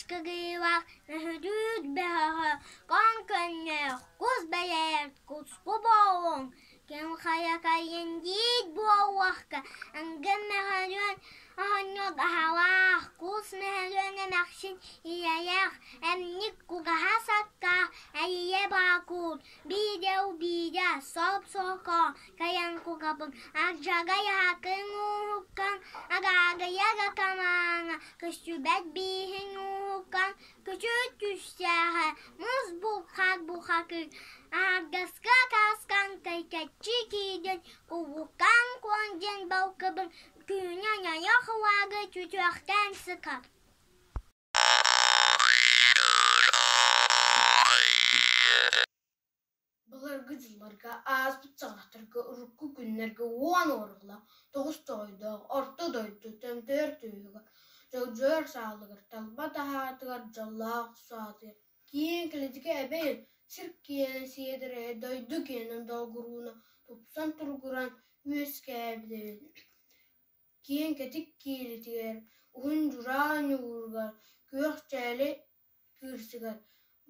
кыгыылаах мөһүрүүт бөҕө, кон көннөөх, кус бэйээр куску буолуҥ, ким хайа кайын диит буолуохка, ангын мөһөрүөн оһонньук аһалаах, кус мөһөрүөн эмэхсин ийэлээх, эмник кугаһа саккаах, эрийэ баакуут, биирэ-убиирэ, соп-соко, кайан кугабын, ардьагай аһакын ууһуккан, агаагыйа гакамааҥа, көстүбэт бииһин ууһуккан, күчүт түстээхэ, мус булхар бухакыр, аһаргаска кааскан кэйкэччи киирдин, кубуккан куон диэн балкыбын, түүнэ ньайах уаагы түтүөхтээн сыкар. Былыргы дьылларга, ааспыт саҕахтарга, урукку күннэргэ уон уоруһулаах, тоҕус тоҕойдоох орто дойду тэмтэрэр түөһүгэр, дьогдьойор саалыгар, талба таһаатыгар дьоллоох саатыйар, киэҥ кэлитикэ эбэйин, сир киэнэ сиэдэрэйэ, дойду киэнэ долгурууна тупсан туругуран үөскээбит эбит. Киэҥ кэтит киэлитигэр, уһун дьураа ньууругар, күөх чээли кыырсыгар,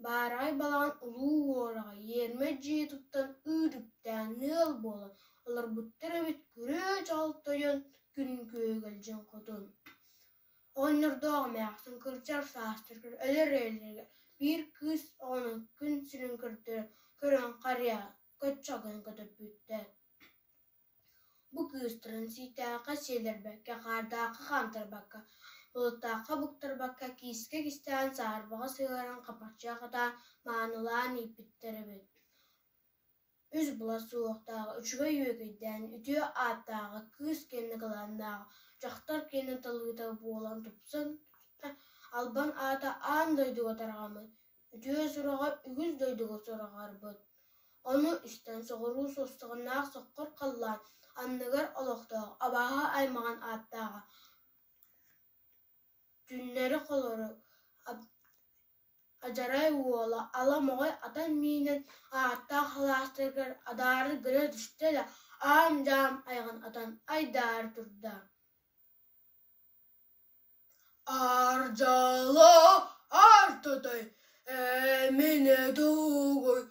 баараҕай балаҕан улуу уораҕай иэрмэ дьиэ туттан ыыр үктээн ыал буолан олорбуттар эбит күрүө-дьаҕыл тойон күн күөгэлдьин хотун. Оҕонньордоох эмээхсин кырдьар саастарыгар өлөр өлөрүгэр биир кыыс оҕону күн сирин көрдөрө көрөн харыйа көччөх гынан көтүппүттэр. Бу кыыстарын сииктээххэ сиэллэрбэккэ, хаардаахха хаамтарбакка, былыттаахха быктарбакка киискэ кистээн саарбаҕа сыһыаран хаппахчыга хатаан маанылаан ииппиттэр эбит. Үс былас суһуохтааҕа, үчүгэй үөгэйдээн, үтүө ааттааҕа, кыыс киэнэ кылааннааҕа, дьахтар киэнэ талыыта буолан тупсан албан аата аан дойдуга тарҕаммыт, үтүө сураҕа үгүс дойдуга сураҕырбыт. Ону истэн соҕуруу суостуганнаах соххор халлаан анныгар олохтоох абааһы аймаҕын ааттааҕа Түннэри холорук Адьарай уола ала моҕой атын миинэн ааттаах алаастарыгар адаары гына түстэ да аам-дьаам айаҕын атан айдаара турда: Ардьала артатай, эминэ тугуй,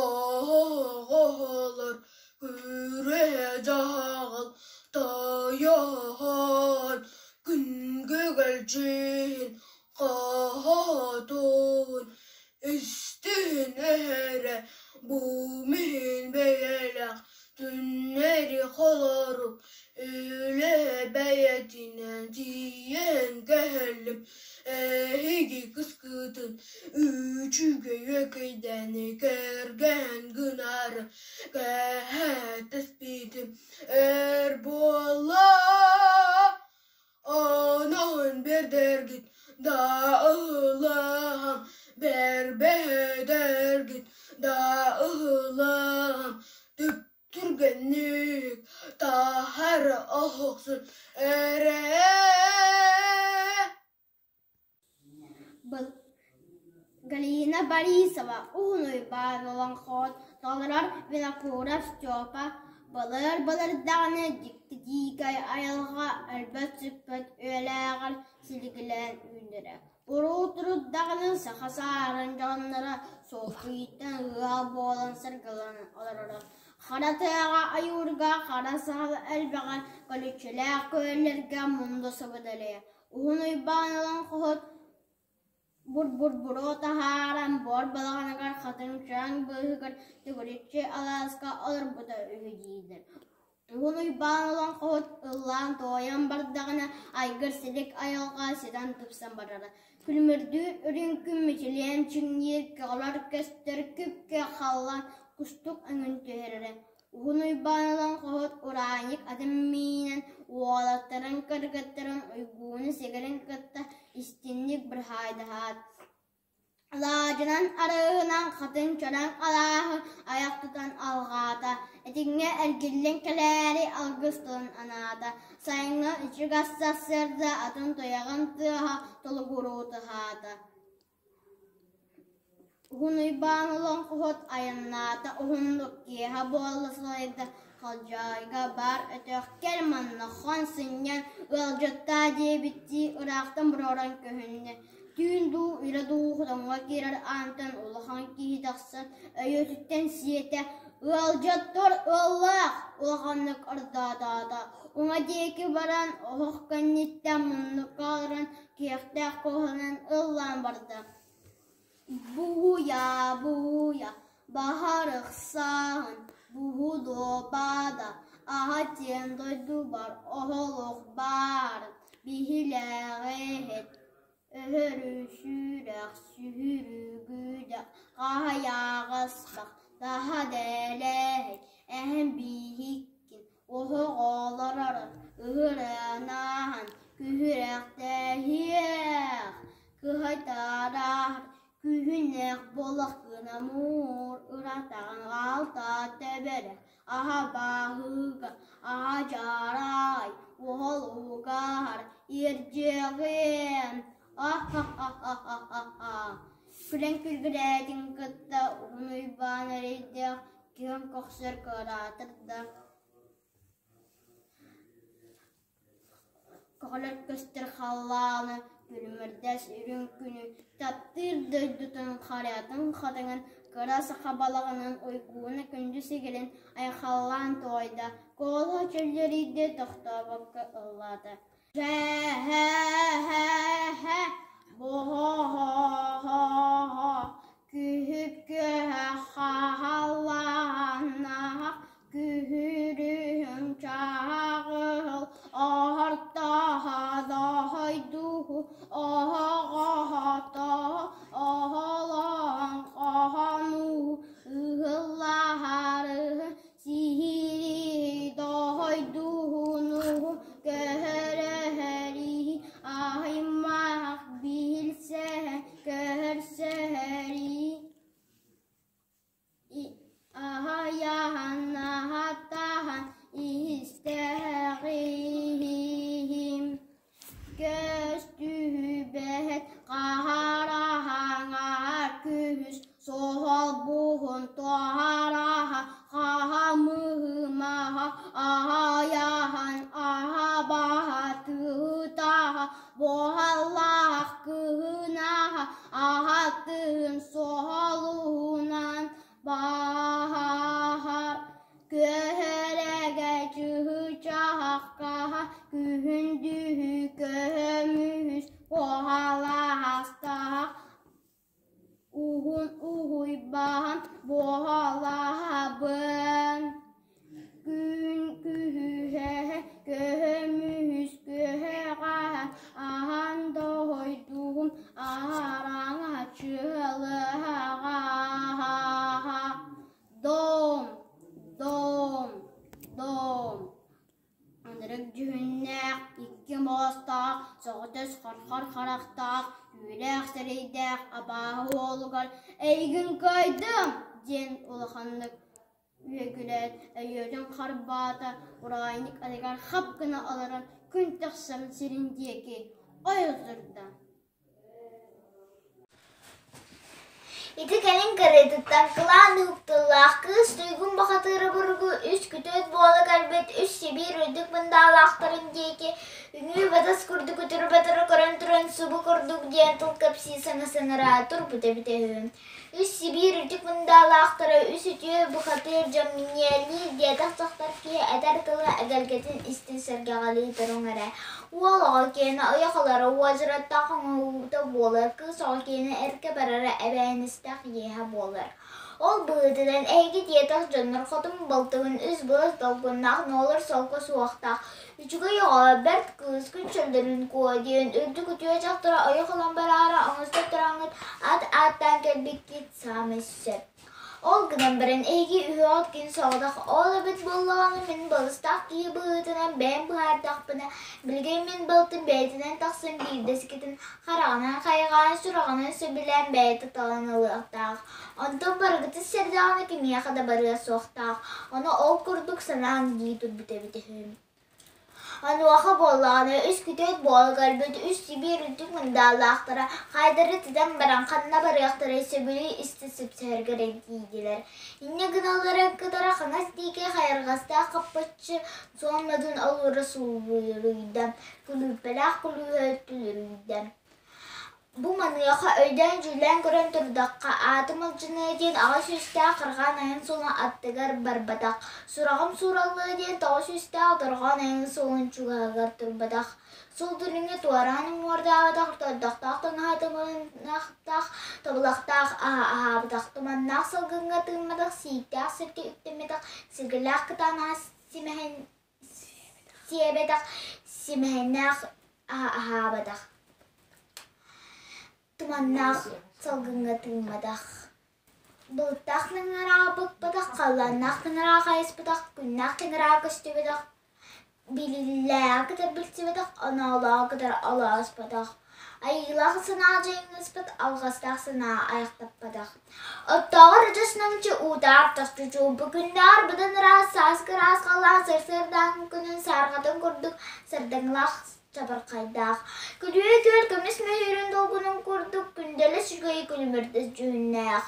оһоҕоһолор күрүө-дьаһаҕыл тойоһон, күнгүгэлдьиһин хаһаатун, истиһин эһэрэ бу миһин бэйэлээх түннэри холорук үлэ бэйэтинэн тиийэн кэһэллим эһиги кыскытын үчүгэй үөкэйдэни кэргэн гынары кэһэтэспитим эр буолла Онон бэрдэргит да ыһылаһам, бэрбэһэдэргит да ыһылаһам, түп-түргэнник таһара оһохсун эрэ. Галина Борисова Уһун Уйбаан олоҥхоһут толорор Винокуров Степа былыр-былыр даҕаны дьикти дьиикэй айылҕа өлбөт-сүппэт үйэлээҕэр силигилээн үүнэрэ. Уруут-урут даҕаны саха саарын дьонноро суоппуйуттан ыал буолан саргыланан олороро. Хара тыаҕа ойуурга хара саһыл элбэҕэ, көлүччэлээх күөллэргэ мунду сыбыдалыйа. Уһун Уйбаан олоҥхоһут Бур-бур-буруо таһааран буор балаҕаныгар хатыҥ чараҥ быыһыгар төгүрүччү алааска олорбута үһү дииллэр. Уһун Уйбаан олоҥхоһут ыллаан-туойан бардаҕына айгыр-силик айылҕа ситэн тупсан барара. Күлүмүрдүүр үрүҥ күн мичилийэн чиҥниир, көҕүлэр көстөр күп-күөх халлаан кустук өҥүн түһэрэрэ. Уһун Уйбаан олоҥхоһут ураанньык атын миинэн уолаттарын, кыргыттарын уйгуну сэгэрин кытта истинник быраһаайдаһаат, алаадьынан, арыгынан хатыҥ чараҥ алааһы айах тутан алҕаата, этиҥҥэ эргиллэн кэлээри алгыс тылын анаата, сайыҥҥы ичигэс сарсыарда атын туйаҕын тыаһа толугуруу тыһаата. Уһун Уйбаан олоҥхоһут айаннаата уһуннук киэһэ буолла сылайда Халдьаайыга баар өтөх кэл манна хон сынньан ыалдьыттаа диэбиттии ыраахтан боруоран көһүннэ. Түүн дуу, үлэ дуу хотоҥҥо киирэр аантан улахан киһи тахсан өйүөтүттэн сиэтэ, ыалдьыттар ыаллаах улаханнык ардаатаата. Уҥа диэки баран оһох кэнниттэн муннукка олорон киэхтээх куоһанан ыллаан барда. Буһуйа, буһуйа, баһарыксааһын, буһудуобада, аһа диэн дойдубар оһолох баар, биһилэҕиһит, өһөрү-сүрэх, сүһүрүгүдэх, хаһайаҕаспах, таһа дэлэһит, эһэм биһиккин оһох олорор, ыһыран ааһан, күһүрэхтэһиэх, кыһайтараһар, күһүннээх буолах гынамуур, ыратаҕын хаалта тэбэрэ, аһа баһыыга, аһа дьараай, уол угаһар, иэрдьиэҕиэн, а-ха-ха-ха-ха-ха. Күлэн күлгүрээтин кытта уһун Уйбаан эрэйдээх күөн көхсөр кыараатар да Көҕүлэр көстөр халлааны, күлүмүрдэс үрүҥ күнү, таптыыр дойдутун харыйатын хатыҥын, кыра саха балаҕанын уйгуна күндү сигилин айхаллаан туойда, куолаһа чөллөрүйдэ тохтообокко ыллаата. Дьэ-һэ-һэ-һэ, бо-хо-хо-хо, күһүк-күөһэ хаһаллааннаах Күһүрүһүҥ чааҕыл оһортоһо доһойдуһу оһоҕоһото оһолоон хоһонуу ыһыллаһарыһы сиһириһи доһойдуһунуһу көһөрөһөриһи аһыймах билсэһэ көһөрсөһөрии Аһайаһан-аһатаһан иһистэҕиһим, көстүбэт хаһараһаҥар күһүс суһал буһун туһараһа хаһамыһымаһа аһайаһан аһабаһа тыытаһа буһаллаах кыһынаһа аһатын суһалуһунан баһаһар Күөһэрэгэ чыһычаһаххаһа күһүндүһү көһөмүһүс куоһалаһастаһах уһун уһуйбаһан буоһалаһабын Күн күһүһэһэ көһөмүһүс күөһэҕэһэ аһан доһойдуһум аһараҥа чыһылыһаҕаһаһа Дом, дом, дом Ынырык дьүһүннээх, икки муостаах, соҕотос хорхор харахтаах, түүлээх сирэйдээх абааһы уолугар «Эйигин кыайдым!» диэн улаханнык үөгүлээт, өйүөтүн харбаата, ураанньык атыгар хап гына олорон күн тахсан сирин диэки ойо турда. Ити кэлин кырыытыттан кылаан уһуктуллаах кыыс туйгун бухатыыры буругу үс күтүөт буола кэлбит үс Сибиир үрдүк мындаалаахтарын диэки үҥүү-батас курдук өтөрү-батары көрөн туран субу курдук диэн тыл кэпсии саҥа саҥараа турбут эбитэ үһү. Үс Сибиир үрдүк мындаалаахтара үс үтүө бухатыыр дьон минньиэлиир диэтэх дьахтар киһи этэр тыла эгэлгэтин истэн сэргэҕэлии туруҥ эрэ. Уол оҕо киэнэ ойох ылара уодьараттаах оҥоһуута буолар, кыыс оҕо киэнэ эргэ барара эбээһинэстээх иэһэ буолар. Ол быһыытынан эһиги диэтэх дьоннор хотун балтыбын үс былас долгуннаах нуолур солко суохтаах, үчүгэй оҕо, бэрт кыыс күн чөллөрүн куо диэн үрдүк үтүө дьахтара ойох ылан бараары оҥосто тураҥҥыт ат ааттаан кэлбиккит саамай сөп. Ол гынан баран эһиги үһүөҕүт күн соҕотох ол эбит буоллаҕына мин балыстаах киһи быһыытынан бэйэм быһаардахпына билигин мин балтым бэйэтинэн тахсан биирдэскитин хараҕынан хайҕаан сураҕынан сөбүлээн бэйэтэ талан ылыахтаах. Онтон барыгытын сэрдэҕинэ кимиэхэ да барыа суохтаах. Ону ол курдук санаан дии турбут эбит үһү. Онуоха буоллаҕына үс күтүөт буола көрбүт үс Сибиир үрдүк мындаалаахтара хайдары тутан баран ханна барыахтарай сөбүлүү истэ сөпсөһөргө эрэ тиийдилэр. Инньэ гыналлара кытары хаҥас диэки хайырҕастаах хаппаччы суон модун олуура сууллуруйда, күлүүппэлээх күлүүһэ түлүрүйдэ. Бу маныаха өйдөөн-дьүүллээн көрөн турдахха, аатым алдьаныа диэн аҕа сүүстээх Харҕаан айан суолун аттыгар барбатах, сураҕым суураллыа диэн тоҕо сүүстээх Дорҕоон айан суолун чугаһыгар турбатах, суол дүлүҥҥэ туораан уҥуордаабатах, тордохтоох таҥаһа тымынахтаах, тобулахтаах аһа аһаабатах, туманнаах салгыҥҥа тыымматах, сииктээх сиргэ үктэммэтэх, силгэлээх кытаанах симэһин сиэбэтэх, симэһиннээх аһа аһаабатах, туманнаах салгыҥҥа тыымматах, былыттаах таҥараҕа быкпатах, халлааннаах таҥараҕа хайыспатах, күннээх таҥараҕа көстүбэтэх, билиилээҕи кытары билсибэтэх, оноолооҕу кытары олооспотох, айыылаах санаа дьайыҥнаспыт, алҕастаах санаа айахтаппатах. Оттооҕор адьас намчы уутаах тахчы чуумпу күннээҕэр быдан ыраас сааскы ыраас халлаан сарсыардааҥҥы күнүн саарҕатын курдук сардаҥалаах чабырхайдаах, күлүү күөл көмүс мөһүүрүн долгунун курдук күндэлэс үчүгэй күлүмүрдэс дьүһүннээх.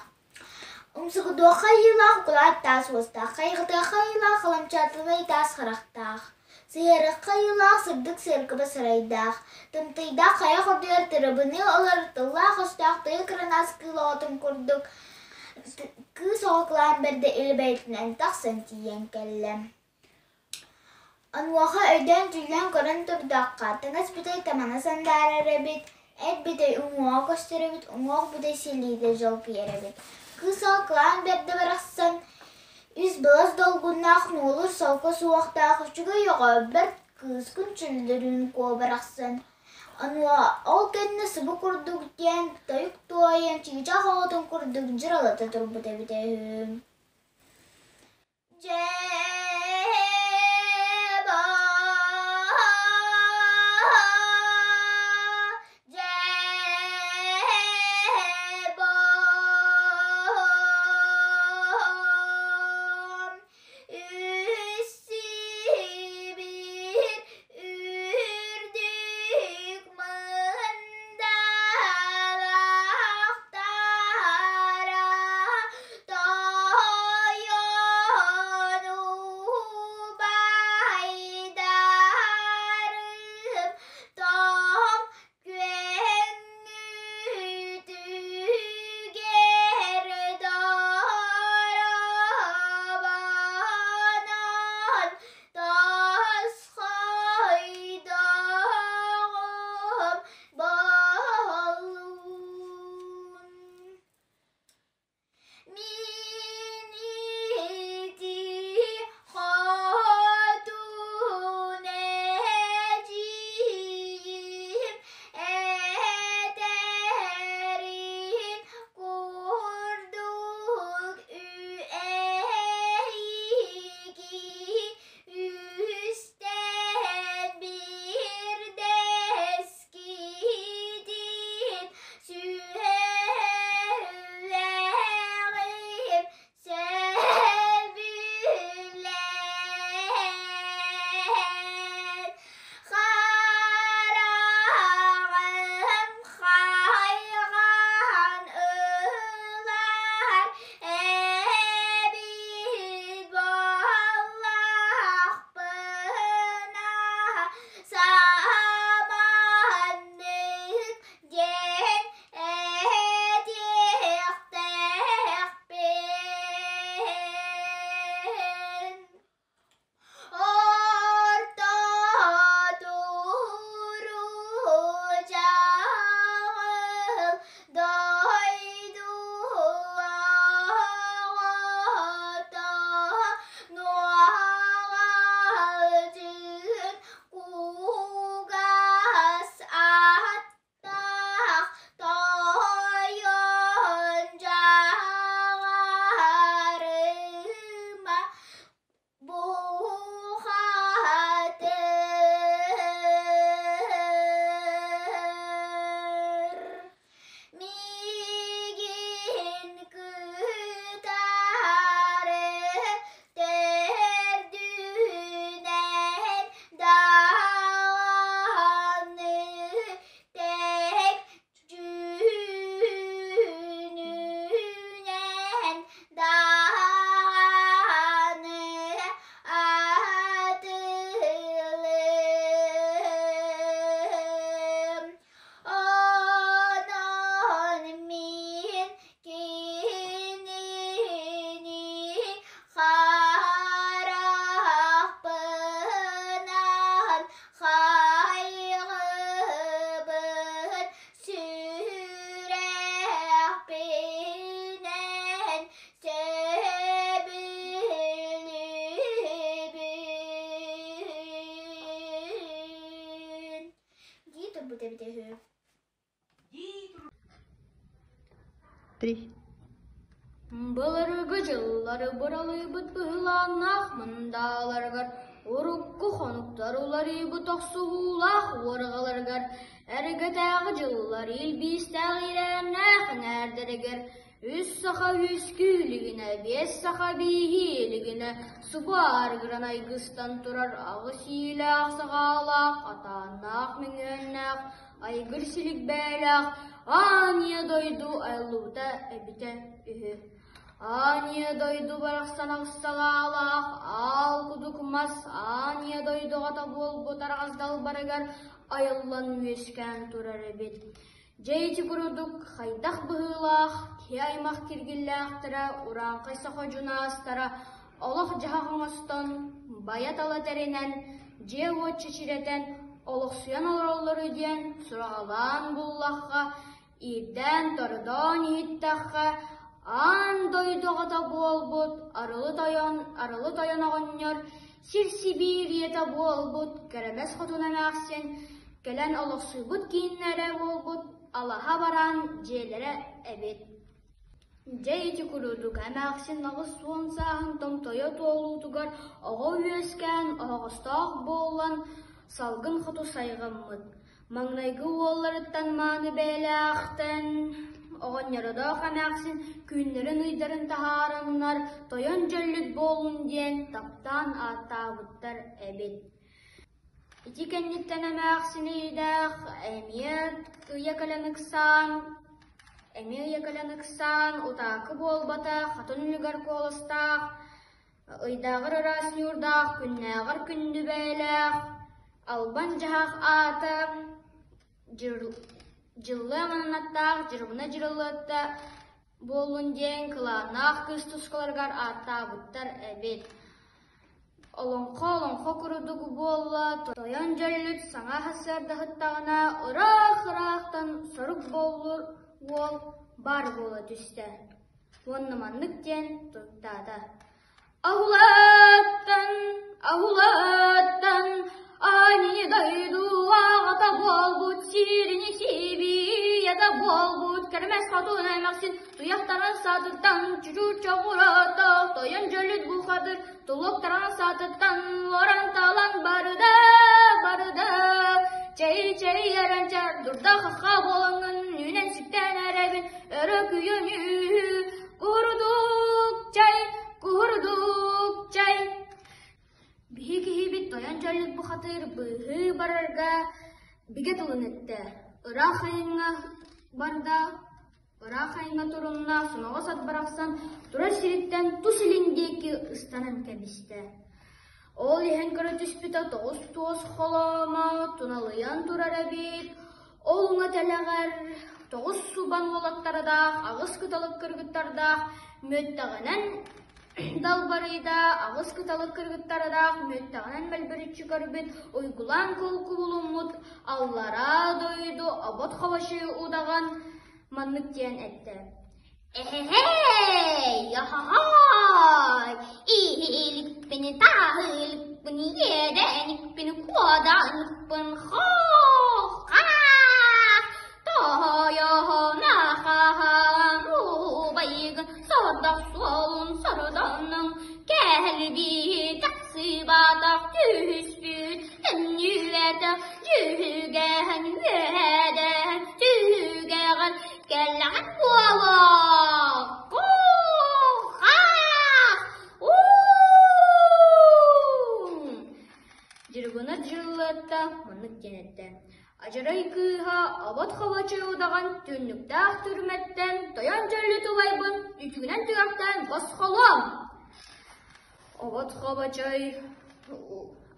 Умсугутуохха айыылаах укулаат таас уостаах, хайҕатыахха айыылаах халамчаатылай таас харахтаах, сыһыарыахха айыылаах сырдык сыаркыба сарайдаах, тымтыйдаах хайа хордуйар тырыбыныы олорор тыллаах-өстөөх тыа кырынаас кыыл оҕотун курдук кыыс оҕо кылаан бэрдэ илэ бэйэтинэн тахсан тиийэн кэллэ. Онуоха өйдөөн-дьүүллээн көрөн турдахха, таҥас бүтэй тамана сандаарар эбит, эт бүтэй уҥуоҕа көстөр эбит, уҥуох бүтэй силиитэ дьолгуйар эбит. Кыыс ол кылаан бэрдэ барахсан үс былас долгуннаах нуолур солко суохтаах үчүгэй оҕо бэрт кыыс күнчүллүрүүн куо барахсан. Онуоха ол кэннэ субу курдук диэн тойук туойан чыычаах оҕотун курдук дьыралата турбут эбитэ үһү. Үрдүк мындалахтара тойонум. эбитэ үһү Три. Былыргы дьыллары быралыйбыт быһылааннаах мындааларыгар, урукку хонуктар уларыйбыт охсуһуулаах уорҕаларыгар, эргэтээҕи дьыллар илбиистээх ирээннээх эҥээрдэригэр үс саха үөскүү илигинэ, биэс саха бииһии илигинэ субу аарыгыран айгыстан турар аҕыс иилээх саҕаалаах, атааннаах мөҥүөннээх айгыр силик бээлээх аан ийэ дойду айыллыбыта эбитэ үһү. Аан ийэ дойду барахсан аҕысталаалаах аал кудук мас аан ийэ дойдуга буолбут араҕас далбарыгар айыллан үөскээн турар эбит. Дьэ ити курдук хайдах быһыылаах киһи аймах киргиллээхтэрэ, урааҥхай саха дьунаастара олох-дьаһах оҥостон, байа-тала тэринэн, дьиэ-уот чэчирэтэн, олохсуйан олороллоро диэн сураҕалаан буллахха, иирдээн-тордоон иһиттэххэ, аан дойду оҕото буолбут Арылы Тойон, Арылы Тойон оҕонньор сир-сибиир ийэтэ буолбут Кэрэмэс Хотун эмээхсин кэлэн олохсуйбут кииннэрэ буолбут алаһа бараан дьиэлэрэ эбит. Дьэ ити курдук эмээхсин 80 сааһын томтойо туолуутугар оҕо үөскээн оһоҕостоох буолан салгын хоту сайҕаммыт. Маҥнайгы уолларыттан мааны бэйэлээхтэн оҕонньородоох эмээхсин күннэрин-ыйдарын таһаараннар тойон дьөллүт буоллун диэн таптаан ааттаабыттар эбит. Ити кэнниттэн эмээхсин ыйдаах эмиэ ыйа кэлэн ыксаан, эмиэ ыйа кэлэн ыксаан, утаакы буолбата, хатын үлүгэр куоластаах, ыйдааҕар ыраас ньуурдаах, күннээҕэр күндү бэйэлээх, албан дьаһах аата Дьыллы аманаттаах Дьырыбына Дьырылыатта буоллун диэн кылааннаах кыыс тускуларыгар ааттаабыттар эбит. Олоҥхо олоҥхо курдук буолла, тойон дьөллүт саҥа сарсыардаһыттаҕына ыраах-ыраахтан сорук буоллур уол баар буола түстэ уонна маннык диэн туттаата: Аһылаттан, аһылаттан, ани дойду аҕата буолбут сирини сибиийэтэ буолбут кэрэмэс хотун эмээхсин туйахтарын саатыттан чучуу чоҕурата тойон дьөлүт бухатыр тулуктарын саатыттан уоран талан барда барда чэй чэй эрэнчэр дурда хахха буолаҥҥын үүнэн сүктэн эрэбин өрө күйөнүү курдук чай курдук чай Биһи киһибит тойон дьоллут бухатыыр быыһыы барарга бигэ тылын эттэ. Ыраах айаҥҥа барда, ыраах айаҥҥа турунна, соноҕос ат барахсан турар сириттэн тус илин диэки ыстанан кэбистэ. Ол иһэн көрө түспүтэ тоҕус туос холоомо туналыйан турар эбит. Ол уҥа тэлэҕэр тоҕус субан уолаттардаах, аҕыс кыталык кыргыттардаах мүөттэҕинэн далбарыйда, аҕыс кыталык кыргыттардаах мүөттэҕинэн мөлбөрүччү көрбүт, уйгулаан кулкулуммут аллараа дойду обот хобочуй удаҕан маннык диэн эттэ: Эһэһэй, яхаһай, иһиликпин, таһылыкпын, иэдэникпин, куоданикпын, хох-хах, тоойоһо-нахаһан, убайыгын сордох суолун сордонуҥ, кэлбит тахсыбатах түһүспүт, төннүбэтэх дьүһүгэһэн үөһэдэһэн түгэҕин Кэллэҕин буолуо! Ку-хах! У-у-у! Дьыргына дьыллыатта маннык диэн эттэ: Адьарай кыыһа обот хобочой удаҕан түннүктээх түрмэттэн тойон дьөллү тулайбын үтүгүнэн түгэхтээн босхолуом! Обот хобочой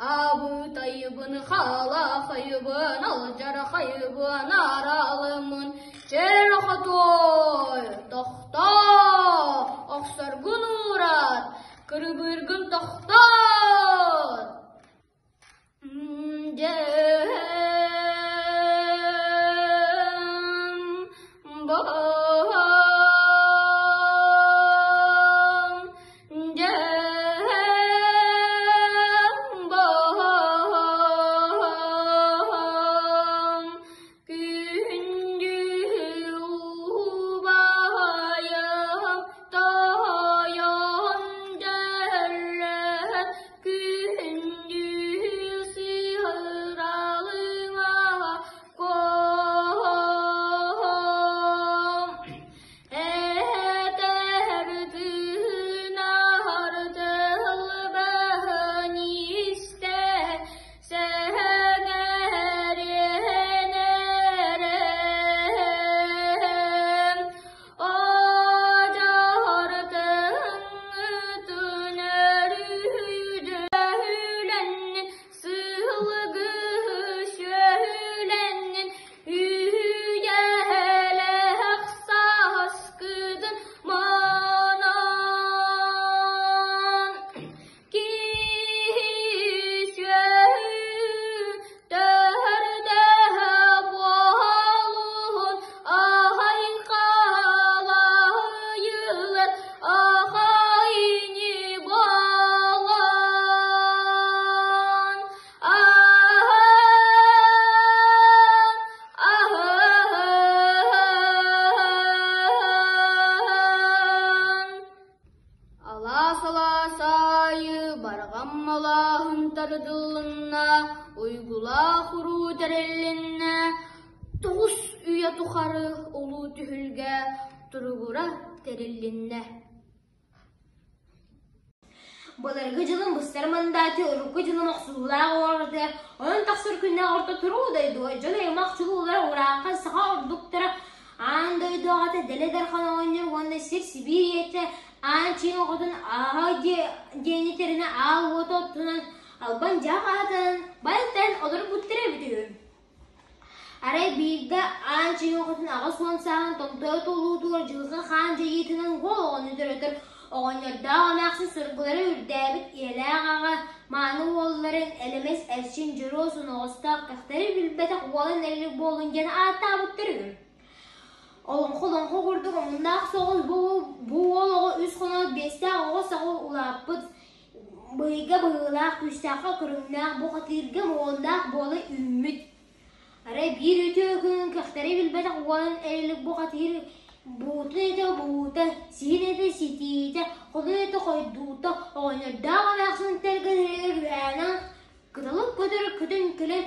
Абытайбын, халахайбын, алдьархайбын, аралыммын, чэр хотуой, тохтоо, охсоргун уурат, кырыбыыргын тохтот. Алаас-алаас аайы барҕам малааһын тардылынна, уйгулаах уруу тэрилиннэ, тоҕус үйэ тухары улуу түһүлгэ туругура тэрилиннэ. Былыргы дьылым быстар мандааты урукку дьылым охсуһуулаах оҕолорго онон тахсар күннээх орто туруу дойдуга дьон аймах чулуулара ураахха саха ордуктара аан дойду аҕата Дэлэ Дархан оҕонньор уонна сир Сибиир ийэтэ Аан Чиҥ оҕотун ааһа диэни тэринэ аал уоту оттунан албан дьаах аатынан байтан олорбуттара эбит үһү. Арай биирдэ Аан Чиҥ оҕотун 80 сааһын томтойо туолуутугар дьылҕа хаан дьайыытынан уол оҕону төрөтөр оҕонньордоох эмээхсин соргулара үрдээбит ийэлээх аҕа мааны уолларын элэмэс эрчин дьоруо соноҕостоох кэхтэри билбэтэх уолан эрилик буоллун диэн ааттаабыттар үһү. Олоҥхо-олоҥхо курдук омуннаах соҕус бу, бу уол оҕо үс хоноот биэстээх оҕо саҕа улааппыт быһыйга быһыылаах, күүстээххэ көрүҥнээх, бухатыырга муоннаах буола үүммүт. Арай биир үтүө күн кэхтэри билбэтэх уолан эрилик бухатыыр буутун этэ буута, сиһин этэ ситиитэ, холун этэ хойдуута, оҕонньордоох эмээхсин тэлгэтэригэр үһээнэн кыталык көтөр көтөн кэлэн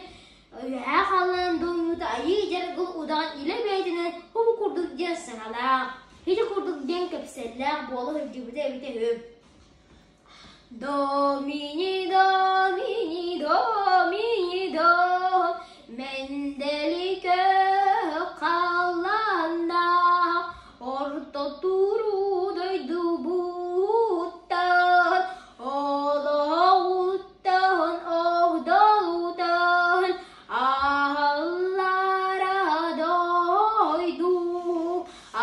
үөһээ халлаан дуомнуута айыы дьаргыл удаҕан илэ бэйэтинэн хум курдук диэн саҥалаах, ити курдук диэн кэпсэллээх буола сылдьыбыта эбитэ үһү. Домини, домини, домини, до, Мэндэликэ халлааннаах орто туруу дойдубуттан олоҕуттан огдолутан аһыллара дойду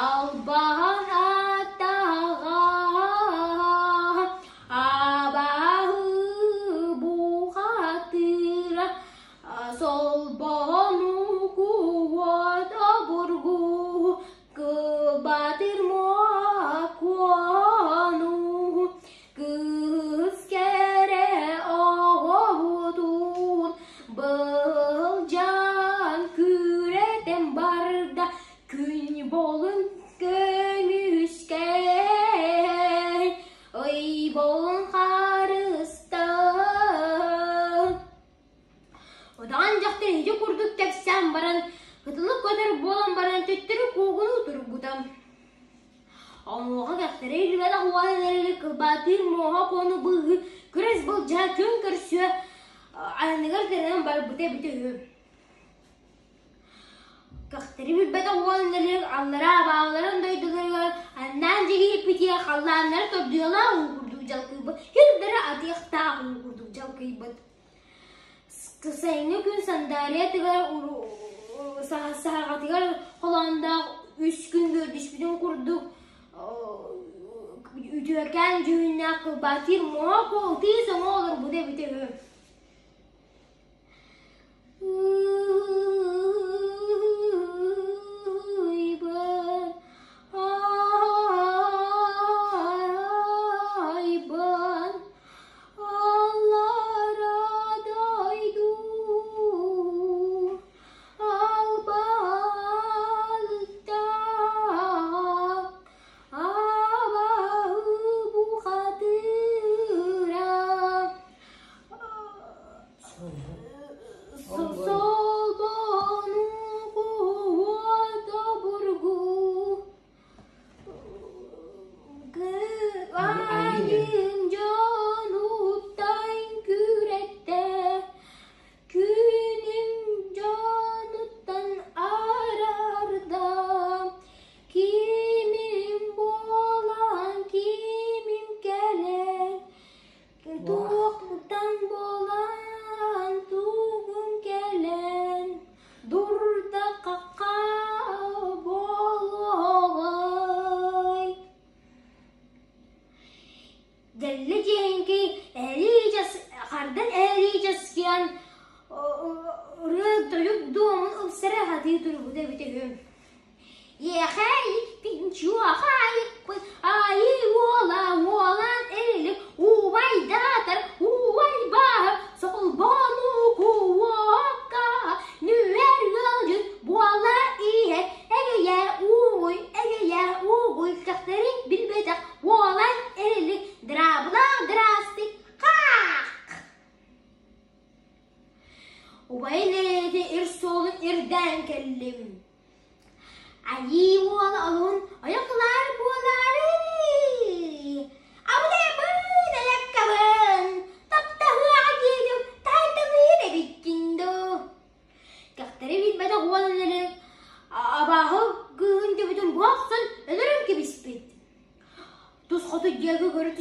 албаһан аттаҕа абаһы бухатыра солбону куот обургу кыбатыр муокуону кыыс кэрэ оҕобутун былдьаан күрэтэн барда күн болун көмүскээн ый болун харыстаан Удаҕан дьахтар ити курдук кэпсээн баран, кытылык көтөр буолан баран төттөрү куугунуу турбута. Онуоха кэхтэрэ илбэтэх уолан эрили кылбаатыыр муоһа куону быыһыы күрэс былдьаһа күн көрсүө айаныгар тэринэн барбыта эбитэ үһү. Кэхтэри билбэтэх уолан эрили аллараа абааларын дойдуларыгар аннаан дьигиһиппитигэр халлааннара тордуйалаах уу курдук дьалкыйбыт, хирдэрэ атыахтаах уу курдук дьалкыйбыт. Сайыҥҥы күн сандаарыйатыгар саһарҕатыгар холоонноох үс күн үөрдүспүтүн курдук үтүөкээн дьүһүннээх кылбаатыыр муоһа ытыы соҥо олорбута эбитэ үһү. Айбын Аллара дойду албалта абаһы бухатыра солбону куота бургу Айын дьонуттан күрэттэ, күнүм дьонуттан араарда, кимим буолан кимим кэлэн, туохтан буолан тугум кэлэн, Дурда-хахха буолуоҕай Дэллэ дьиэҥкий эһэлии хардан эһэлии дьаскыйан ырыа-тойук дуомун ылсара сатыы турбута эбитэ үһү. Иэхэйикпин, чуохайыкпын, айыы уола уолан эрилик, убайдаатар убай бааһыр, соколбону куокка, нүөр ыалдьыт буола иһэр, эгэйэ ууй, эгэйэ ууй, кэхтэрин билбэтэх уолан эрилик, дра.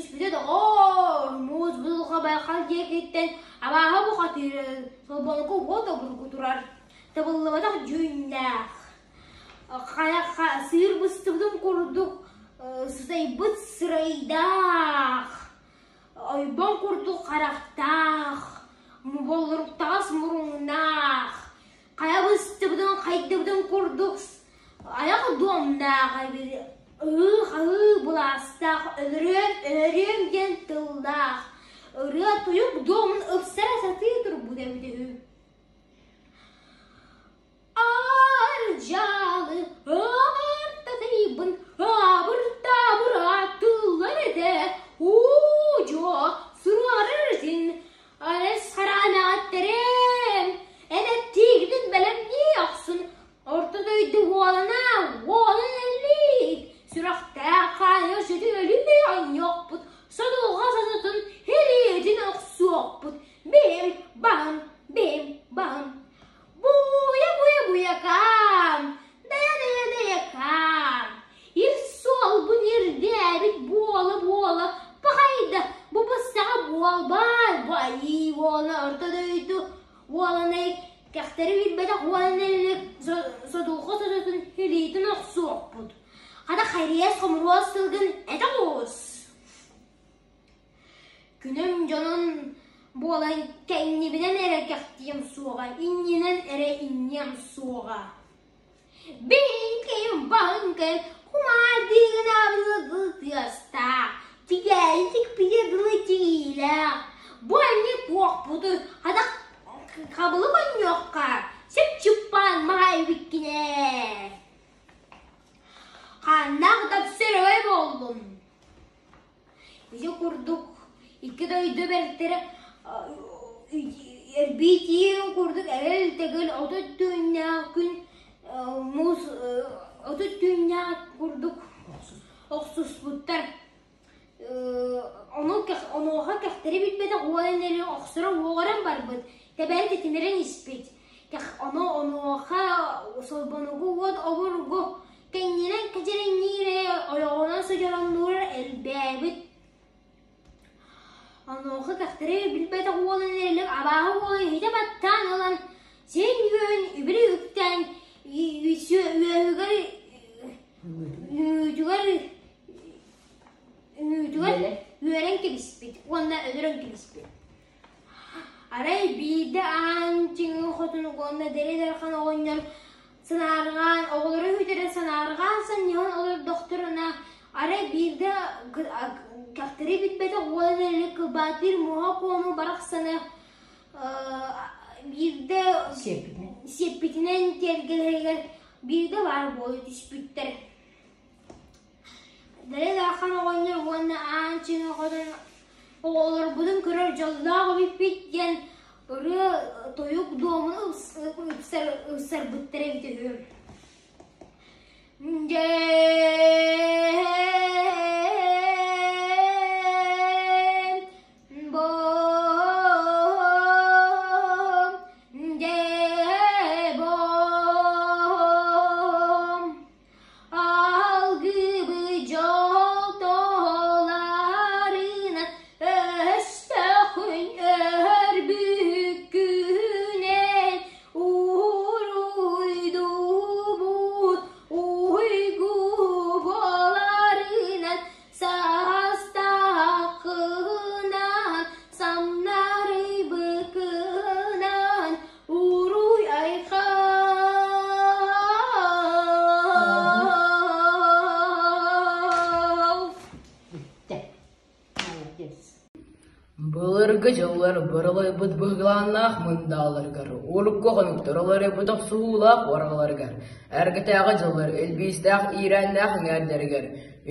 түспүтэ доҕоор, муус будулҕа байҕал диэкиттэн абааһы бухатыыра Солбонуку уот обургу турар, табыллыбатах дьүһүннээх, хайа сыыр быстыбытын курдук сытайбыт сырайдаах, ойбон курдук харахтаах, боллуруктаҕас муруҥнаах, хайа быстыбытын хайдыбытын курдук айах дуомнаах ыы-хаһыы былаастаах өлөрүөм өлөрүөм диэн тыллаах ырыа-тойук дуомун ыпсара сатыы турбут эбитэ үһү. Ардьаалы артатыйбын аабыр-таабыр ааттыыллар этэ уу-дьуо суруарар этин Арес хараамэҕиттэрим эн эттиигитин бэлэмнии охсун Орто дойду уолана уолан эллиик, сүрэхтээх хаайа сүтү өлүү оонньуохпут, содулга сототун илиитин охсуохпут, бим бам бим бам. Буйа буйа буйакаам, дайа дайа дайакаам, ир суолбун ирдээбит буола буола пахайда бу быстаҕа буолбаат бу айыы уола орто дойду Уоланай кэхтэри билбэтэх уолан эллик содулга сототун илиитин охсуохпут. Хата хайриэс хомуруос тылгын этэ оҕус. Күнүм дьонун буолан кэннибинэн эрэ кэхтиэм суоҕа, иннинэн эрэ инниэм суоҕа. Биҥкэйим баһыҥкайым кумаардыыгын абылы тыастаах, тигээйитик пигэ дылы тигиилээх, бу эмиэ туохпутуй, хата хабылык онньуохха, сөп чыппаан маһа эбиккин ээ. Ханнаах да сөрөгөй буоллун. Ити курдук икки дойду бэртэрэ эрбиитиин курдук эрэл-тэгил 30 түүннээх күн муус 30 түүннээх курдук охсуспуттар. Ону онуоха кэхтэри билбэтэх уолан эрэ охсоро уоҕуран барбыт, тэбэн тэтимирэн испит. Ону онуоха Солбонугу уот обургу Кэннинэн кэдьэрэҥниирэ, ойоҕунан содьороҥнуура элбээбит. Онуоха кэхтэри билбэтэх уолун эрэлик абааһы уолу иһитэ баттаан ылан, син үөһүн үбүрү үктээн үөһүгэр үҥүүтүгэр үҥүүтүгэр үөрэн кэбиспит уонна өлөрөн кэбиспит. Арай биирдэ аан чиҥи хотун уонна Дэлэ Дархан оҕонньор санаарҕаан, оҕолоро үтэрэн санаарҕаан санньыһан олордохторуна, арай биирдэ кэхтэри билбэтэх уолан эрэ кылбаатыыр муоһа куому барахсаны биирдэ сиэппитинэн тиэргэлэригэр биирдэ баар буола түспүттэр. Дэлэ Дархан оҕонньор уонна аан чиҥи хотун оҕолорбутун көрөр дьоллоох эбиппит диэн ырыа тойук дуомун ыпсарбыттар эбитэ үһү. Дьэ бом, дьэ бом, Алгыбы дьол толарынан өстөхүн өрбүккүнэн уруйдуубут уйгу буоларынан саастааххынан самнарыйбыккынан Уруй айхал! Бүттэ. Молодец. Былыргы дьыллар быралайбыт быһылааннаах мындааларыгар, урукку хонуктар уларыйбыт охсуһуулаах уорҕаларыгар, эргэтээҕи дьыллар илбиистээх иирээннээх эҥээрдэригэр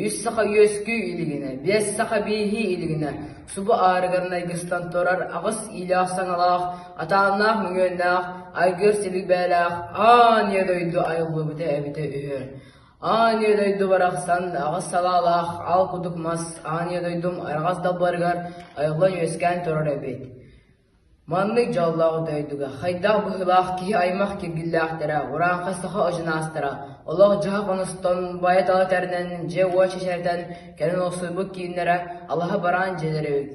үс саха үөскүү илигинэ, биэс саха бииһии илигинэ субу аарыгар найгыстан турар аҕыс иилээх саҥалаах, атааннаах мөҥүөннээх, айгыр силик бээлээх аан ийэ дойду айыллыбыта эбитэ үһү. Аан ийэ дойду барахсан аҕыс салаалаах аал кудук мас аан ийэ дойдум араҕас далбарыгар айыллан үөскээн турар эбит. Маннык дьоллоох дойдуга хайдах быһыылаах киһи аймах киргиллээхтэрэ, урааҥхай саха одьунаастара, Олох-дьаһах оностон, байа-тала тэринэн, дьиэ-уот чэчирэтэн, кэлин олохсуйбут кииннэрэ алаһа бараан дьиэлэрэ эбит.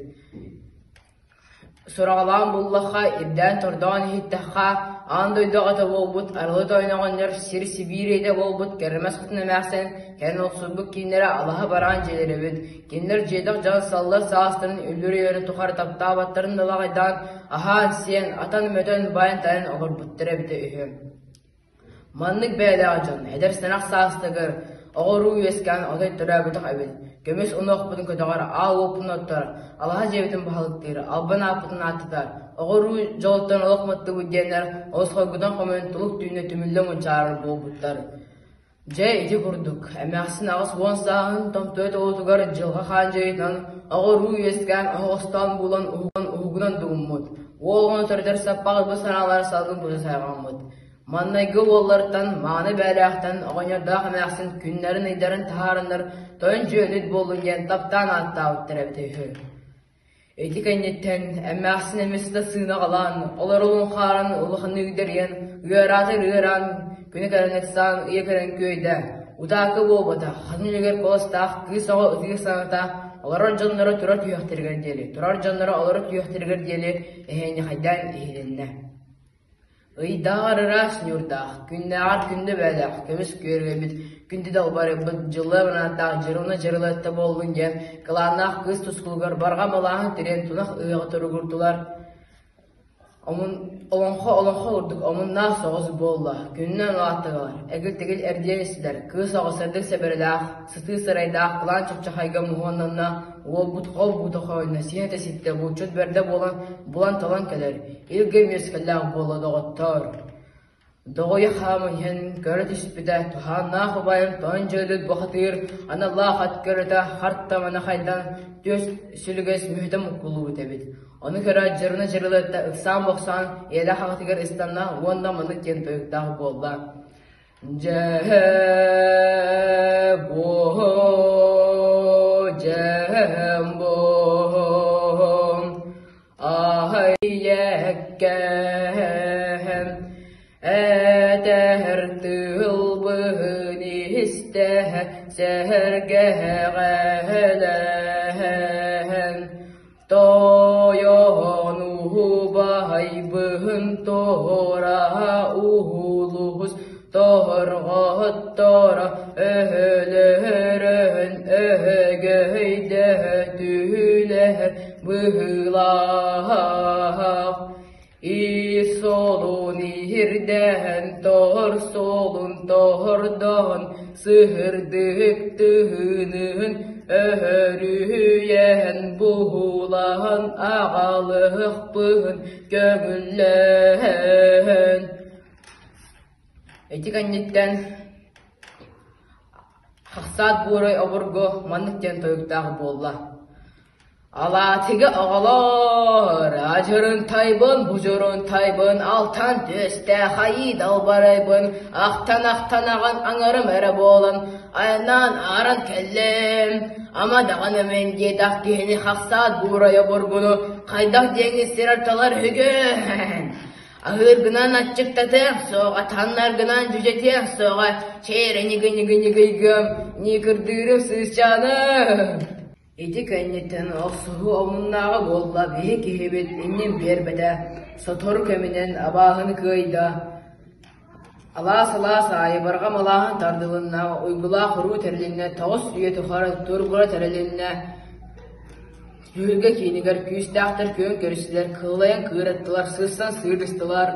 Сураҕалаан буллахха, ирдээн-тордоон иһиттэххэ, аан дойду аҕата буолбут Арылы Тойон оҕонньор сир-сибиир ийэтэ буолбут Кэрэмэс Хотун эмээхсин кэлин олохсуйбут кииннэрэ алаһа бараан дьиэлэрэ эбит. Кинилэр дьиэтэх дьон саллар саастарын үллүр-үөрүн тухары таптаабаттарын далаҕайдаан, аһаан-сиэн, атан-мөтөн, байан-тайан олорбуттара эбитэ үһү. Маннык бэйэлээх дьон эдэр сэнэх саастарыгар оҕо-уруу үөскээн отой төрөөбөтөх эбит, көмүс унуохпутун көтөҕөр, аал уоппутун оттор, алаһа дьиэбитин баһылыктыыр, албан ааппытын ааттатар, оҕо-уруу дьолуттан олох маттыбыт диэннэр олус хоргутан хомуйан тулук түүнэ түмүллэ мунчаарар буолбуттар. Дьэ ити курдук, эмээхсин 80 сааһын томтойо толуутугар дьылҕа хаан дьайыытынан оҕо-уруу үөскээн оһоҕостоон булан уһугунан дугуммут, уол оҕону төрөтөр саппаҕырбыт санаалара салгын кута сайҕаммыт. Маҥнайгы уоллартан, мааны бээлээхтэн оҕонньордоох эмээхсин күннэрин-ыйдарын таһаараннар тойон дьүөлүт буоллун диэн таптаан ааттаабыттар эбитэ үһү. Ити кэнниттэн эмээхсин эмис да сыынаҕалаан, олоролун хааран улаханнык дэрийэн, ыараатар ыараан, күнэ кэлэн ыксаан, ыйа кэлэн күөйдэ. Утаакы буолбата, хатын үлүгэр куоластаах кыыс оҕо ытыыр саҥата олорор дьонноро тура түһүөхтэригэр диэри, турар дьонноро олоро түһүөхтэригэр диэри эһиэнньэхэйдээн иһилиннэ. Ыйдааҕар ыраас ньуурдаах, күннээҕэр күндү бээлээх, көмүс күөргэбит, күндү далбарыйбыт, дьыллыа манааттаах дьырылына дьырылыатта буоллун диэн кылааннаах кыыс тускулугар барҕа малааһын тириэн тунах ыһыаҕы туругурдулар. Омун, олоҥхо олоҥхо курдук омуннаах соҕус буолла, күнүнэн улааттылар, эгил-тэгил эрдийэн истилэр, кыыс оҕо сырдык сэбэрэлээх, сытыы сырайдаах кылаан чыпчахайга муһуоннанна, уолбут хол буута хойунна, сиһэ ситтэ, булчут бэрдэ буолан булан-талан кэлэр, Илгэ үөскэллээх буолла доҕоттоор Доҕуйа хааман иһэн көрө түспүтэ, туһааннаах убайым тоон дьөлүт бухатыыр аналлаах ат көрөтө харт-тамана хайдан түөс сүлүгэс мүһүтэ муккуллубут эбит. Ону көрөөт дьырына дьырылыатта ыксаан-бохсоон ийэлээх аҕатыгар ыстанна уонна маннык диэн тойуктаах буолла. Дьэ буо дьэм буом Аһайеккэм этэр тылбын истэ сэһэргэҕэлэһэн Тойон убайбын туора уһулуһус тоһорҕотторо өһөлөһөрөһөн өһөгөйдөһө түһүлэһэр быһыылаах Ис суолун иһирдэһэн тор суолун тоһордоһон сыһырдык тыһыыныһын өһөрүһүйэһэн буһулаһан аҕалыһыкпыһын көҥүллэһэн Ити кэнниттэн Хахсаат буорай обургу маннык диэн тойуктаах буолла Алаатыга оҕолоор, адьырынтайбын, будьурунтайбын, алтан түөстээх айыы далбарайбын, ахтан-ахтан аҕан аҥарым эрэ буолан, айаннаан ааран кэллим. Ама даҕаны мин диэтэх киһини хахсаат буурайа бургуну хайдах диэҥҥин сирэр талар үһүгүн? Аһыыргынан аччыктатыах суоҕа, таҥнаргынан дьүдьэтиэх суоҕа, чэй эрэ ньыгы-ньыгы-ньыгыйгым, ньыыкырдыырым сыысчааным. Ити кэнниттэн охсуһуу омуннааҕа буолла, биһи киһибит иннин биэрбэтэ, сотору кэминэн абааһыны кыайда. Алаас-алаас аайы барҕа малааһын тардылынна, уйгулаах уруу тэрилиннэ, 9 үйэ тухары тургура тэрилиннэ. Түһүлгэ киинигэр күүстээхтэр күөн көрүстүлэр, кыллайан кыыраттылар, сырсан сыырыстылар.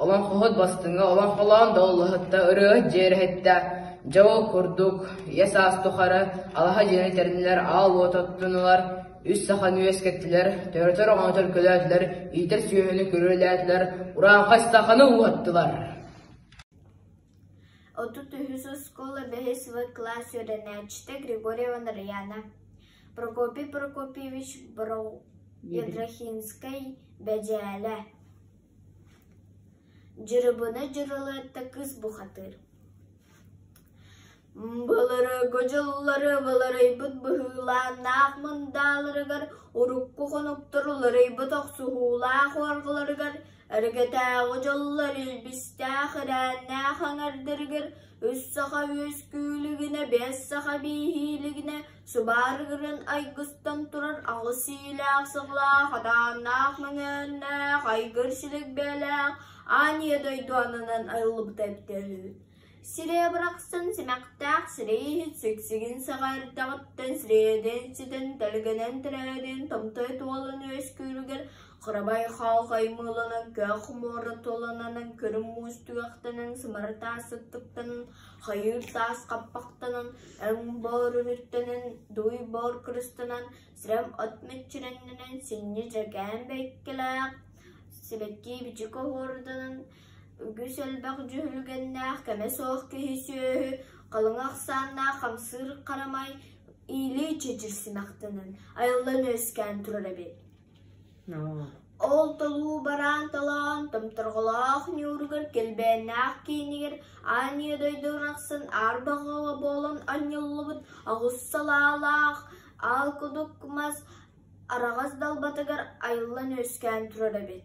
Олоҥхоһут бастыҥа олоҥхолоон доллоһутта, ырыаһыт дьиэрэһиттэ. Дьэ ол курдук, ийэ саас тухары алаһа дьиэни тэриннилэр, аал уот оттунулар, үс саханы үөскэттилэр, төрөтөр оҕону төлкөлөөтүлэр, иитэр сүөһүнү күрүөлээтилэр, урааҥхай саханы ууһаттылар. 33 оскуола бэһис В кылаас үөрэнээччитэ Григорьева Нарыйаана, Прокопий Прокопьевич Ядрахинскай Бэдьээлэ Дьырыбына Дьырылыатта кыыс бухатыыр Былыргы дьыллары былырыйбыт быһыылааннаах мындааларыгар, урукку хонуктар уларыйбыт охсуһуулаах уорҕаларыгар. Эргэтээҕи дьоллор илбистээх ирээннээх аҥардарыгар үс саха үөскүүлүгүнэ, биэс саха бииһиилигинэ субаарыгыран айгыстан турар аҕыс иилээх саҕалаах, атааннаах мөҥөөннөөх, айгыр силик бэйэлээх аан ийэ дойду ананан айыллыбыта эбитэ үһү. Сирэйэ барахсан симэхтээх сирэй иһит сиксигин саҕа эрдэҕиттэн сирэйдэн ситэн тэлгэнэн тирээдин томтой туолан үөскүүрүгэр Кырабай хаалхай мыыланан, көөх муора туоланан, көрүҥ муус түгэхтэнэн, сымара таас сыттыктанан, хайыыр таас хаппахтанан, өҥ боор үрүттэнэн, дуй боор кырыстанан, сирэм от мэччирэннэнэн, синньи дьэкээн бэйкэлээх, сибэкки бичик оһуорданан, үгүс элбэх дьүһүлгэннээх, кэмэ суох киһи сүөһү, халыҥ ахсааннаах хамсыыр харамай, иилии чэчир симэхтэнэн, айыллан үөскээн турар эбит. Ол толуу бараан толоон томторҕолоох ньууругар килбээннээх киинигэр аан ийэ дойду арахсан аар баҕаҕа буолан анньыллыбыт аҕыс салаалаах аал кудук мас араҕас далбатыгар айыллан үөскээн турар эбит.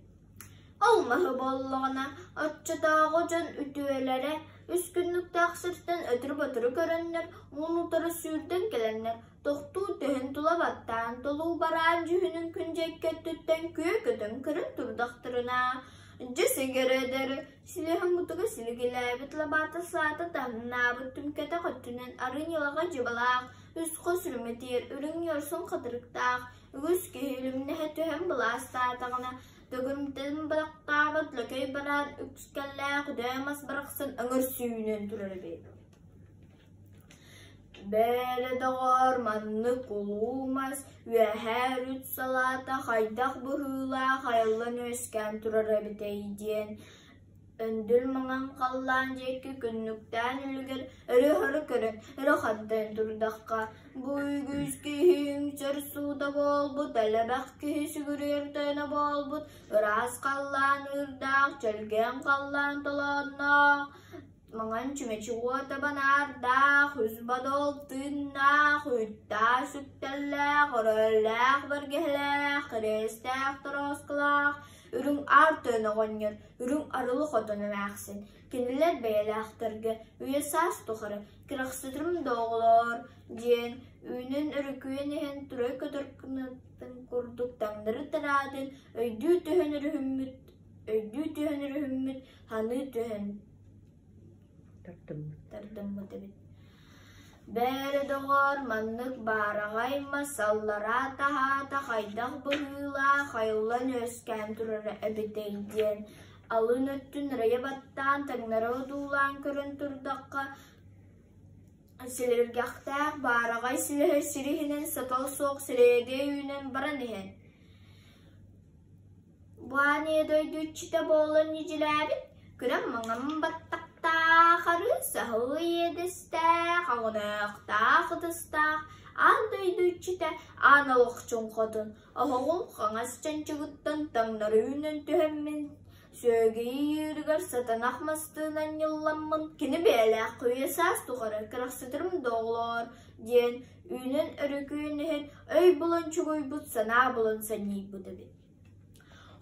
Ол маһы буоллаҕына, оччотооҕу дьон үтүөлэрэ үс күннүктээх сиртэн өтөрү-ботуру көрөннөр, уун утары сүүрдэн кэлэннэр, тохтуу түһэн тула баттаан толуу бараан дьүһүнүн күндьэккэ өттүттэн күө көтөн көрөн турдахтарына, дьэ сигэрэ силиһин мутуга силигилээбит лабаата саата таһымнаабыт түҥкэтэх өттүнэн арыы ньылаҕа дьыбалаах, үс хос үрүмэтийэр үрүҥ ньуорсун хатырыктаах, үгүс киһи үлүмнэһэ түһэн былаастаатаҕына, төгүмтэн бадахтаабыт лөкөй бараан үкскэллээх үдээ мас барахсан өҥөр сүүнэн турар эбит. Бээрэ доҕоор, маннык улуу мас үөһээ үрүт салаата хайдах быһыылаах айыллан үөскээн турар эбитэй диэн өндүл маҥан халлаан диэки күннүктээн үлүгэр өрө-өрө көрөн өрө хантайан турдахха, бу үгүс киһи үҥсэр суута буолбут, элбэх киһи сүгүрүйэр тойоно буолбут, ыраас халлаан ыырдаах, чэлгиэн халлаан толоонноох, Маҥан чүмэчи уота банаардаах, үс бодол тыыннаах, үүттээх сүктэллээх, өрөөллөөх бэргэһэлээх, кириэстээх тороскалаах, үрүҥ аар тойон оҕонньор, үрүҥ арылы хотон эмээхсин, кинилэр бэйэлээхтэргэ үйэ-саас тухары кэрэхсэтэрим да оҕолоор диэн үүнэн өрүкүйэн иһэн турай көтөр кынатын курдук таҥнары тараатын өйдүү түһэн өрүһүммүт, өйдүү түһэн өрүһүммүт, ханыы түһэн тардыммыт эбит. Бээрэ доҕоор, маннык баараҕай мас аллараа таһаата хайдах быһыылаах айыллан үөскээн турара эбитэй диэн алын өттүн ырайа баттаан таҥнары одуулаан көрөн турдахха, силиргэхтээх баараҕай силиһэ сир иһинэн сатал суох сирэйдии үүнэн баран иһэн Бу дойду иччитэ буолан ньидьилээбит, күрэм маҥан баттахтаах, арыы саһыл иэдэстээх, оҕоноохтоох ытыстаах, аан дойду иччитэ аан олохчун хотун, оһоҕун хаҥас чанчыгыттан таҥнары үүнэн түһэммин, сүөгэйи ыырыгар сатанах мастыынан ньылламмын, кини бэйэлээх үйэ саас тухары кырахсытырым да оҕолоор диэн үүнэн өрүкүйэн иһэн өй булан чугуйбут, санаа булан санньыйбыт эбит.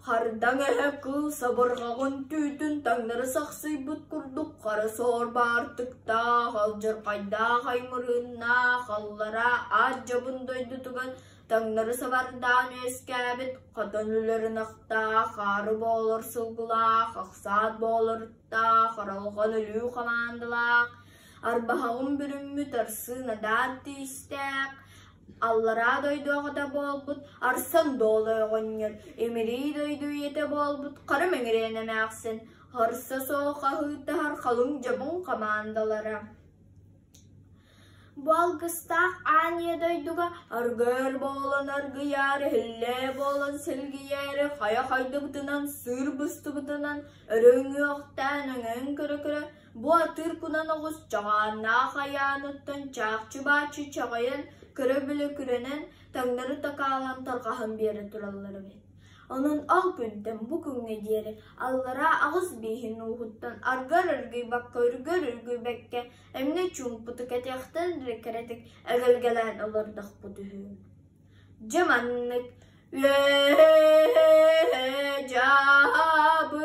Хардаҥ эһэ кыыл сабырҕаҕын түүтүн таҥнары сахсыйбыт курдук хара суор баартыктаах, алдьархайдаах аймырыыннаах, аллараа аат дьабын дойдутугар таҥнары сабардаан үөскээбит хотон үлэр ынахтаах, хаары буолар сылгылаах, ахсаат буолар ыттаах, аралҕан өлүү хамаандалаах, арбаһаҕын бүрүммүт арсыын адаат тиистээх, Аллараа дойду аҕата буолбут Арсан Дуола оҕонньор, имирии дойду ийэтэ буолбут Хара Мэҥирээн эмээхсин, харса суох хаһыытаһар халыҥ дьабын хамаандалара. Бу алгыстаах аан ийэ дойдуга аргыар буолан аргыйаар, иһиллээ буолан силгийээри, хайа хайдыбытынан, сыыр быстыбытынан, өрө үҥүөхтээн өҥөйөн көрө-көрө Бу атыыр кунан оҕус чаҕааннаах айааныттан чаахчы-бааччы чаҕыйан, көрө-билэ күрэнэн, таҥнары такаалаан тарҕаһан биэрэ тураллар эбит. Онон ол күнтэн бу күҥҥэ диэри аллараа аҕыс бииһин ууһуттан аргар аргыйбакка, үргэр үргүйбэккэ, эмиэ чуумпутук этиэхтэн эрэ кэрэтик эгэлгэлээн олордохпут үһү. Дьэ маннык үөһэ дьаабы.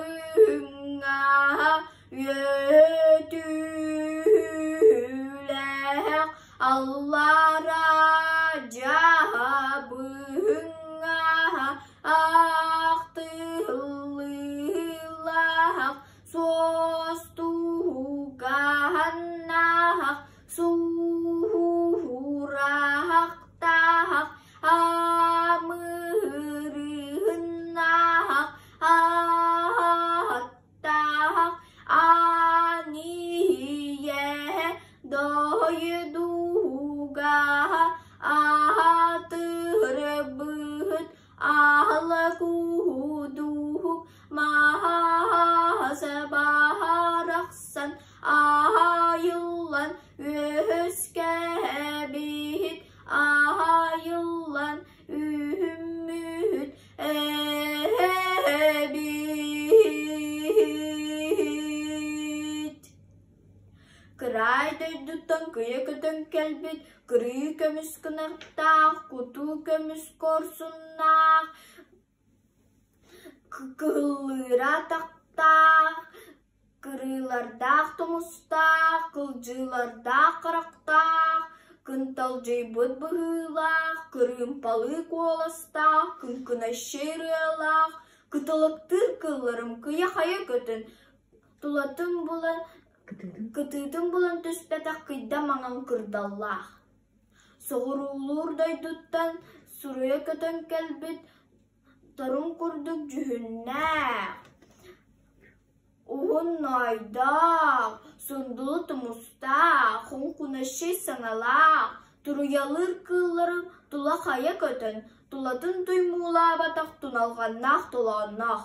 Аһала куудууһук маһаһасабаһарахсан аһайыллан үөһүскэбиһит аһайыллан үһүммүһүт эбиһит. Кыраай дойдуттан кыйа көтөн кэлбит кырыы көмүс кынаттаах, кутуу көмүс куорсуннаах, кыһыллыыра атахтаах, кырыылардаах тумустаах, кылдьыылардаах харахтаах, кынталдьыйбыт быһыылаах, кырыымпалыы куоластаах, кыҥкынащай ырыалаах, кыталыктыыр кылларым кыйа-хайа көтөн, тулатын булан кытыытын булан түспэтэх кыйда маҥан кырдаллаах. Соҕуруулуур дойдуттан суруйа көтөн кэлбит торум курдук дьүһүннээх, уһун ноойдоох, сундулу тумустаах, хоҥкуначчы саҥалаах, туруйалыыр кыылларын тула хайа көтөн, тулатын туймуулаабатах туналҕаннаах толоонноох.